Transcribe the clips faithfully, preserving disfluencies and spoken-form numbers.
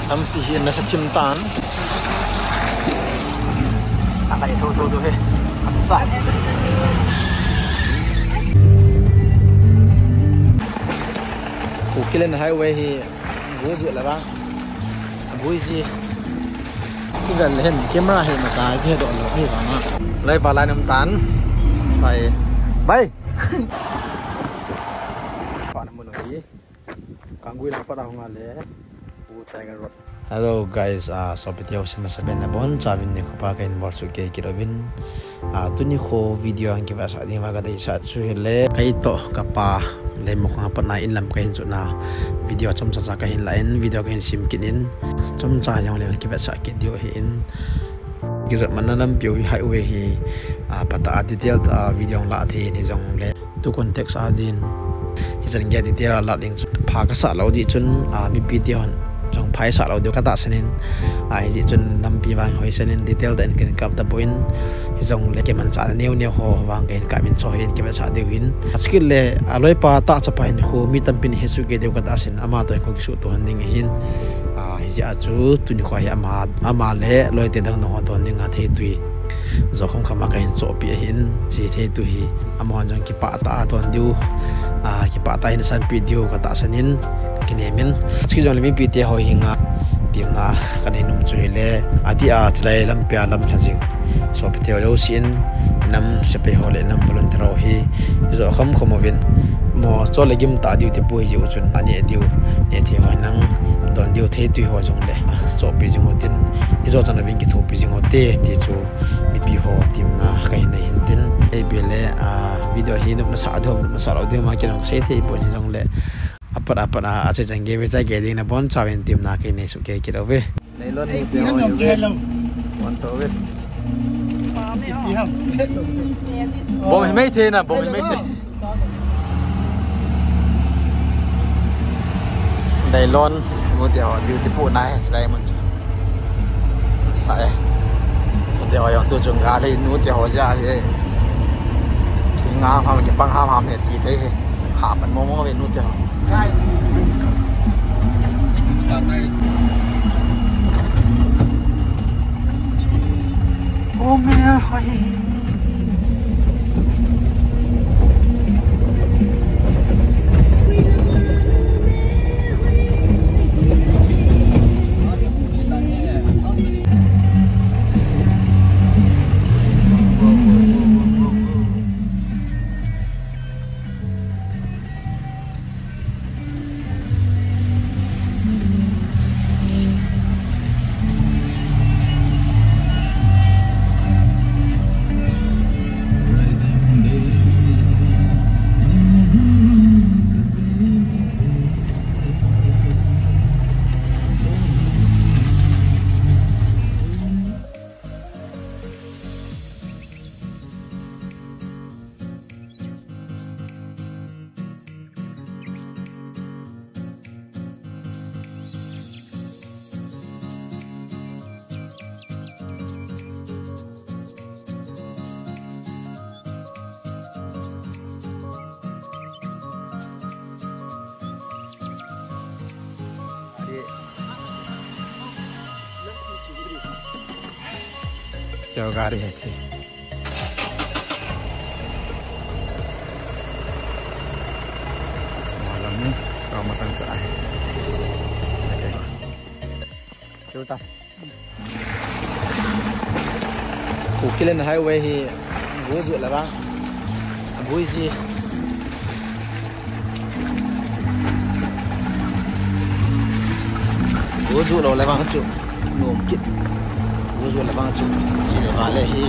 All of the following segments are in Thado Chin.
Lampi hi nasa chim tan. Akai tho tho tu he. Sa. Kukiland Highway hi bu ju la ba. Bu ji. Igal hen camera hi na ka ke do lo hi ba ma. Lai ba lai nam tan. Bye. Bye. Pa na mun hi. Kangui lang pat a hung a le. U Tiger Road. Hello guys, ah, sopite ho, sima saben na bon, chavin ni khopa ka in bor su ke kit uvin. Ah, tuni kho video ang kivetsah ding va ka deisah chu hile. Kei to kapa le mo khang pat na in lam ka hin chu na video chomcha cha ka hin la in, video ka hin sim kit in. Chomcha jong le ang kivetsah kit diu hi in. Kijot man na lampi u hi highway hi, ah, patah a detail tah a video ang la thei ni jong le. Tu context a din. Hichan gei detail a la ding chu pha ka sa lo di chun, ah, mipi te hon jong phai sa lo di ka tahsan in. Ah, hiti chun lampi vang hoi san in detail tah in kin kap ta poi. Hijong le kimanchah na neo neo ho vang kin kap in cho hin kivetsah diu hin. Skill le, ah, loipa tah chapa hin khu mi tampin he su ke diu ka tahsan ama to hin khu kisu to han ding hin. Ah, Hijeh a chu tuni kho hi ama, ama le loite dang dang ho don dinga theitui jo kham kham a ka hin chohpeh ahin, hiche theitui hi amahon jong kipah tah a don diu, a, kipah tah a hin sanpeh diu ka tahsan in ka kinem in. Hiche jong le mipi te ho hi nga temna ka nei nom chu hile, adeh a chulai lampi a lam lha jing sopite ho jouse in, nam sepai ho le nam volunteer ho hi jo kham kham uvin, mo cho le gim tah diu te pu hi jeh u chun, a neh diu, neh thei ho nang don diu theitui ho jong le chohpeh jing u tin, i jo chan uvin kithopi jing u te ti chu mipi ho temna ka hin nei hin tin. Ei be le, a, video hi nopna sah diu, nopna sah lou diu ma kinong sei thei poi, hijong le apat apat a, a che chang gei ve cha gei ding na bon chauvin temna ka hin nei soh kei kit uve. Nylon mu te ho hi ve. Wan to ve. Bom hi mai thei na, bom hi mai thei. Nylon mu te ho duty pu nai, silai mun chu. Sa e. Mu te ho jong tu chung ga le nu te ho ja hi. Ki nga ham, ki pang ham ham he ti thei he. Ha pan mo mo ve nu te ho. Yo gari hai si. Malam ni, kau masang sa ai. Chuta. Kukiland Highway hi bu ju la vang. Bu ji. Bu ju lou le vang chu nom kit. Bu ju le vang chu si le va le hi.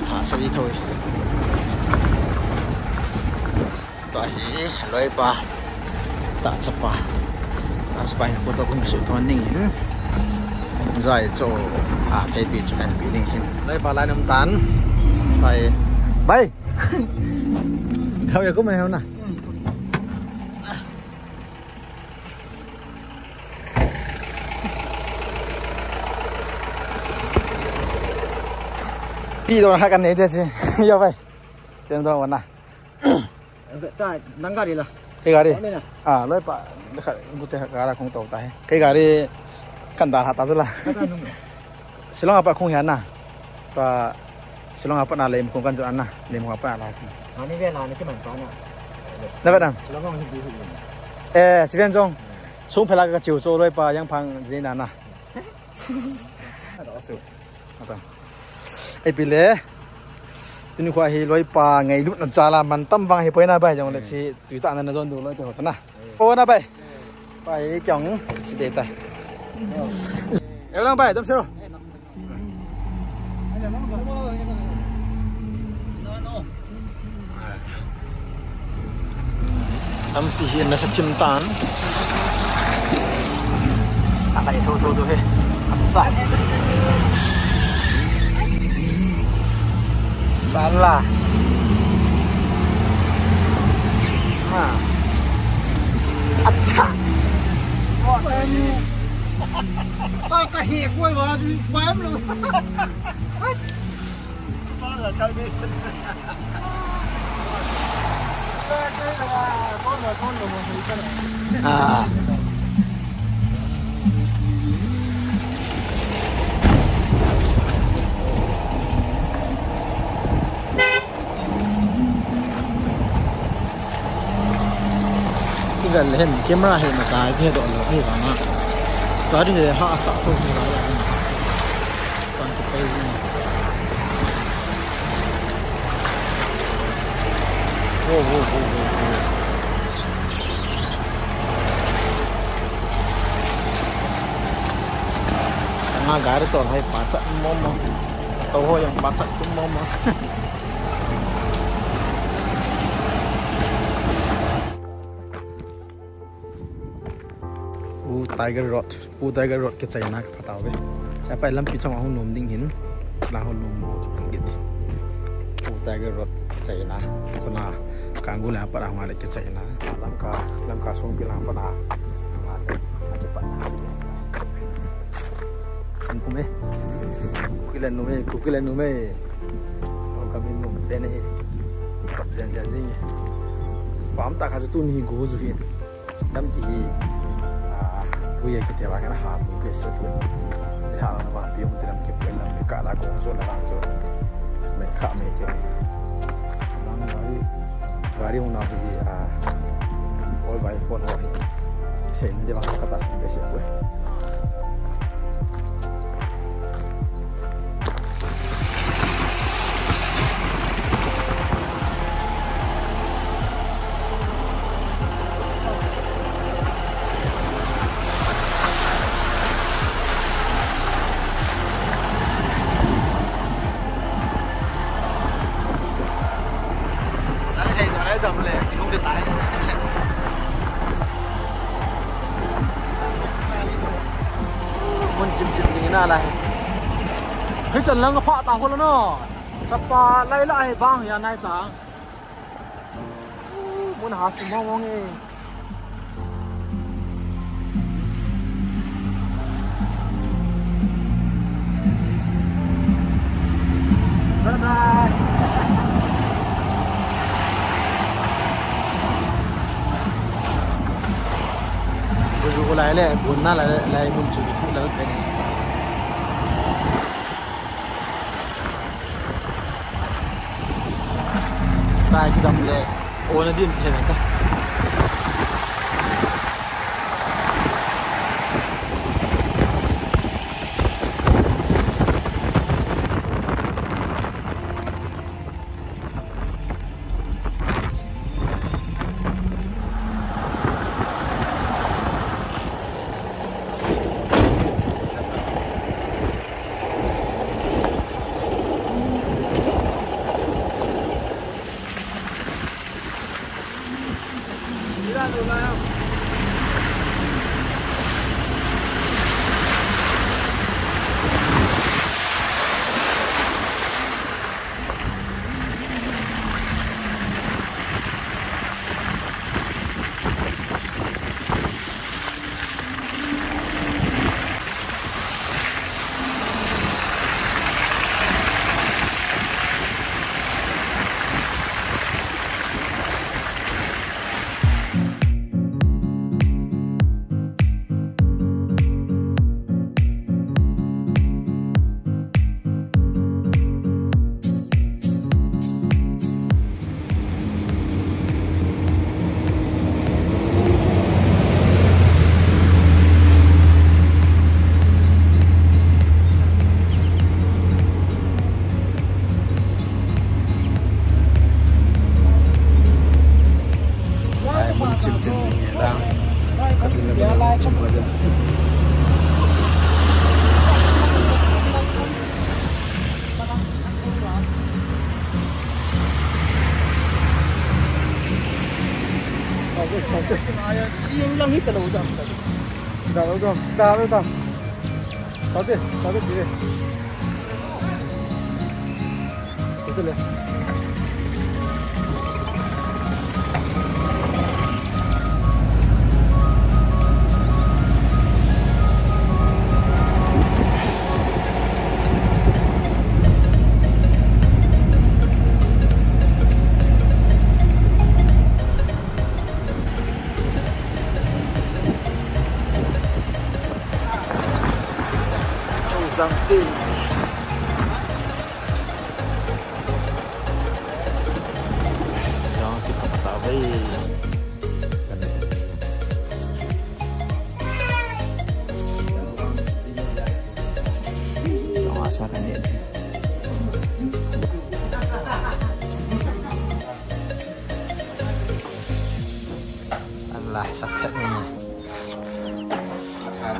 Ha, sa i thoi. Tua hi loipa, tah chapa. Tah chapa in photo hung kisu thon ding in. Jai cho, a, thei ti chu kan pi ding hin. Loipa lai nam tan. Bye. Bye. Hau ya ko mai hau na. Pi do ha kan nei te si. Yo bhai. Chen do wana. Ta nang gari la. Kei gari. Koi na. Ah, loipa. Dekha, bute gari kong to ta hai. Kei gari. Kan da ha ta zala. Shillong apa khung hian na. Ta Shillong apa na lem khung kan jo na. Lem khung apa na. Ani ve la ni ki man pa na. Na ve dan. Shillong ni bi hi. Eh, si ven jong. Sung phela ka chiu cho loi pa yang phang ji na na. Ata. Ei pi le. Tuni kho hi loi pa ngailutna jala man tam vang hi poi na bai jong le si tui ta na na don du loi te ho ta na. O na bai. Pai kyong si de ta. Eu lang bai dam sero. Lampi hi nasa chim tan. Akai tho tho tu he. Sa. Sala. Ha. Acha. Ka ka he koi wa ju pa em lo. Ah. Igal hen camera he na kai ke do lo ai vanga. Gari he ha sa ko ni la ya. Kan ko pai ni. Wo, wo, wo, wo, wo. Nga gari to hai pa cha mo mo. To ho yang pa cha mo mo. U Tiger Road, U Tiger Road kichaina ka phatau ve. Cha pai lampi chang ahung nom ding hin, la hung nom mo ki git. U Tiger Road kichaina, kona Kanggui la pat ahung le kichaina. Lamka, Lamka sung pi lang pat na. Kuki le nume, Kuki le nume. Kami nu tene hi. Kap jen jen jing. Pam ta kha chu tuni hi go ju hi. Dam ti hi. Ah, puye kiti ba kana ha pu ke se pu. Ha na ba pi hung tiram ke pu lam ka la go so la ba so. Me kha me ke. Dam ba hi. Gari hung na hi, ah, four by four ho hi. Sen de bang kata se be se ko. Sai thei to lai dam le, ki hung de tai. Mun chim chim jing na lai. Hichan lang pha ta ho la no. Chapa lai lai bang ya nai chang. Mun ha chu mong mong e. Bye bye. Buzu ko lai le, bun na lai, lai bun chu thu lai pe ni. Tai kidam le, o na din the ta. Hello, dam, dam. Dam, dam, dam, dam. Sade, sade, dire. Sade le. Chongzang te. Jong ki pata ve. Jong asa kan ni. Allah, sakit ni.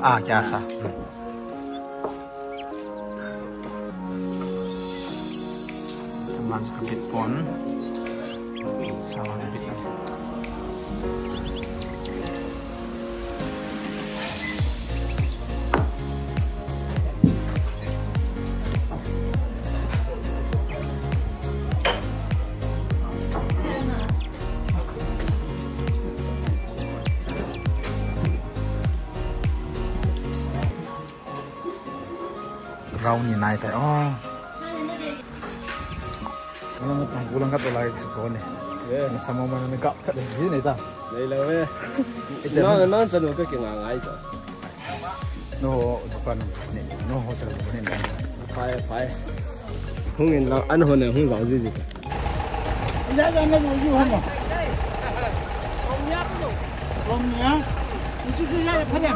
Ah, kya sa? Teman kabit pon. Sama kabit. Rau ni nai tai o. Alang tang kulang ka to lai ko ni. Ye. Na sama mana ni kap ka de ni ta. Nei lo ve. Ita. Na na chanu ka ki nga ngai to. No, dukan ni, no hotel ni. Pai, pai. Hung in la, an hon hung zau ji ji. Ila ja na lu ju hon. Romia. Ni chu chu ya pha ne.